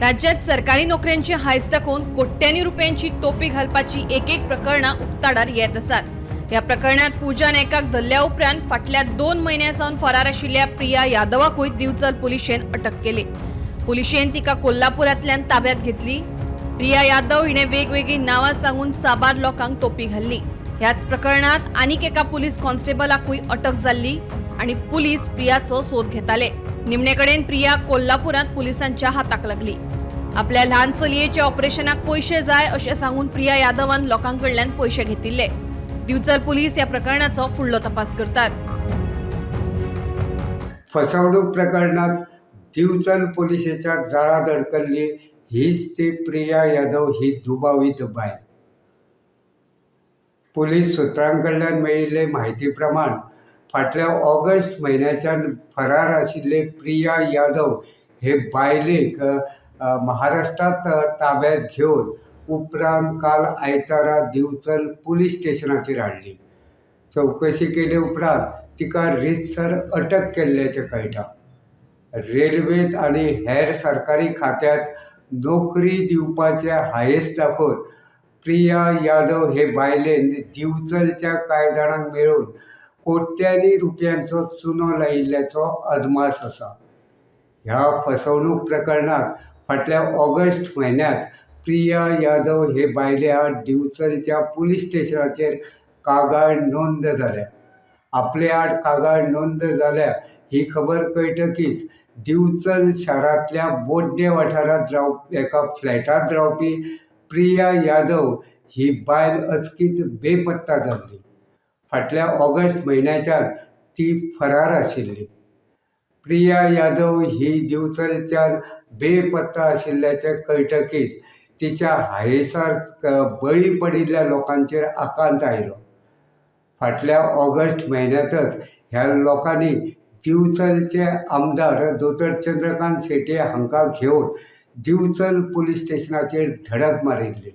राज्यात सरकारी नोकऱ्यांची हायस दाखोवन कोट्यांनी रुपयांची तोपी घालपाची एक एक प्रकरणां उक्ताडार येत आसात. ह्या प्रकरणात पूजा नायकाक धरल्या उपरांत फाटल्या 2 म्हयन्यां सावन फरार आशिल्ल्या प्रिया यादवाकूय दिवचल पुलिशेन अटक केली. पुलिशेन तिका कोल्हापुरांतल्यान ताब्यात घेतली. प्रिया यादव हिणे वेगवेगळी नांवां सांगून साबार लोकांक तोपी घाल्ली. ह्याच प्रकरणात आनीक एका पुलीस कॉन्स्टेबलाकूय अटक जाल्ली आनी पुलीस प्रियाचो सोद घेताले. निमणे कडेन प्रिया कोल्हापुरांत पुलिसांच्या हाताक लागली. आपल्या ल्हान चलयेच्या ऑपरेशनाक पयशे जाय अशें सांगून प्रिया यादवान लोकां कडल्यान पयशे घेतिल्ले. दिवचल पुलीस ह्या प्रकरणाचो फुडलो तपास करतात. फसवणूक प्रकरणात दिवचल पुलिशेच्या जाळांत अडकल्ली हीच ती प्रिया यादव ही दुबावीत बायल. पुलीस सुत्रां कडल्यान मेळिल्ले म्हायती प्रमाण फाटल्या ऑगस्ट म्हयन्याच्यान फरार आशिल्ले प्रिया यादव हे बायलेक महाराष्ट्रांत ताब्यात घेवन उपरांत काल आयतारा दिवचल पुलीस स्टेशनाचेर हाडली. चवकशी केले उपरांत तिका रितसर अटक केल्ल्याचें कळटा. रेल्वेंत आनी हेर सरकारी खात्यांत नोकरी दिवपाचें हांयस दाखोवन प्रिया यादव हे बायलेन दिवचलच्या कांय जाणांक मेळून कोट्यांनी रुपयांचो चुनो लायिल्ल्याचो अदमास आसा. ह्या फसवणूक प्रकरणांत फाटल्या ऑगस्ट म्हयन्यांत प्रिया यादव हे बायले आड दिवचलच्या पुलीस स्टेशनाचेर कागाळ नोंद जाल्या. आपले आड कागाळ नोंद जाल्या ही खबर कळटकीच दिवचल शारांतल्या बोड्डे वाठारांत एका फ्लॅटांत रावपी प्रिया यादव ही बायल अचकीत बेपत्ता जाल्ली. फाटल्या ऑगस्ट म्हयन्याच्यान ती फरार आशिल्ली. प्रिया यादव ही दिवचलच्यान बेपत्ता आशिल्ल्याचें कळटकीच तिच्या हायेसार बळी पडिल्ल्या लोकांचेर आकांत आयलो. फाटल्या ऑगस्ट म्हयन्यांतच ह्या लोकांनी दिवचलचे आमदार दोतोर चंद्रकांत शेट्ये हांकां घेवन दिवचल पुलीस स्टेशनाचेर धडक मारिल्ली.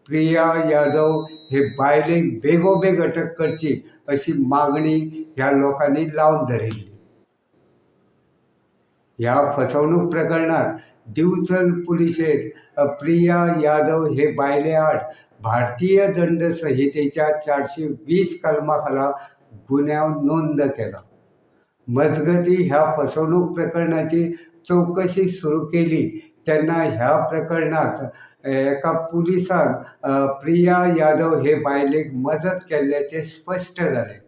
प्रिया यादव हे बायलेक बेगोबेग अटक करची अशी मागणी ह्या लोकांनी लावन धरिल्ली. ह्या फसवणूक प्रकरणात दिवचल पुलिशेन प्रिया यादव हे बायले आड भारतीय दंड संहितेच्या 420 कलमा खाला गुन्यांव नोंद केला. मजगती ह्या फसवणूक प्रकरणाची चवकशी सुरू केली तेन्ना ह्या प्रकरणांत एका पुलिसान प्रिया यादव हे बायलेक मजत केल्ल्याचें स्पश्ट जालें.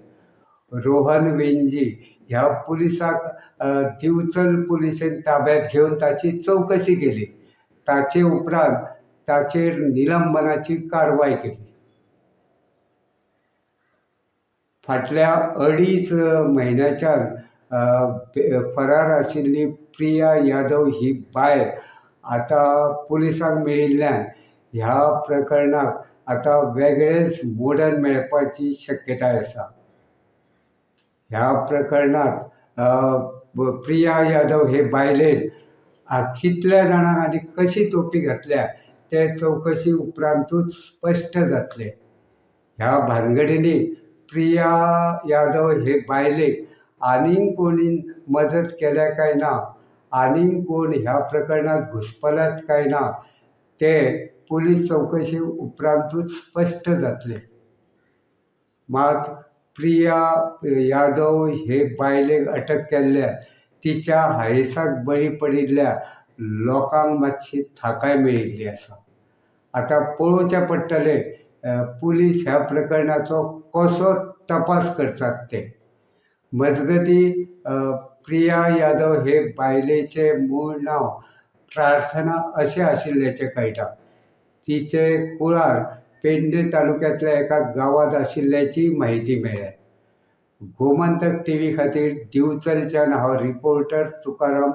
रोहन वेंजी ह्या पुलिसाक दिवचल पुलिशेन ताब्यात घेवन ताची चवकशी केली. ताचे उपरांत ताचेर निलंबनाची कारवाय केली. फाटल्या 2.5 म्हयन्याच्यान फरार आशिल्ली प्रिया यादव ही बायल आतां पुलिसांक मेळिल्ल्यान ह्या प्रकरणाक आतां वेगळेंच मोडण मेळपाची शक्यताय आसा. ह्या प्रकरणांत प्रिया यादव हे बायलेन कितल्या जाणांक आनी कशी तोपी घातल्या ते चवकशी उपरांतूच स्पश्ट जातलें. ह्या भानगडींनी प्रिया यादव हे बायलेक आनीक कोणी मजत केल्या काय ना, आनीक कोण ह्या प्रकरणांत घुस्पल्यात काय ना ते पुलीस चवकशी उपरांतूच स्पश्ट जातलें. मात प्रिया यादव हे बायलेक अटक केल्ल्यान तिच्या हायेसाक बळी पडिल्ल्या लोकांक मातशी थाकाय मेळिल्ली आसा. आतां पळोवचें पडटलें पुलीस ह्या प्रकरणाचो कसो तपास करतात ते. मजगती प्रिया यादव हे बायलेचें मूळ नांव प्रार्थना अशें आशिल्ल्याचें कळटा. तिचें कुळार पेडणे तालुक्यांतल्या एका गांवांत आशिल्ल्याची म्हायती मेळ्ळ्या. गोमंतक टीव्ही खातीर दिवचलच्यान हांव रिपोर्टर तुकाराम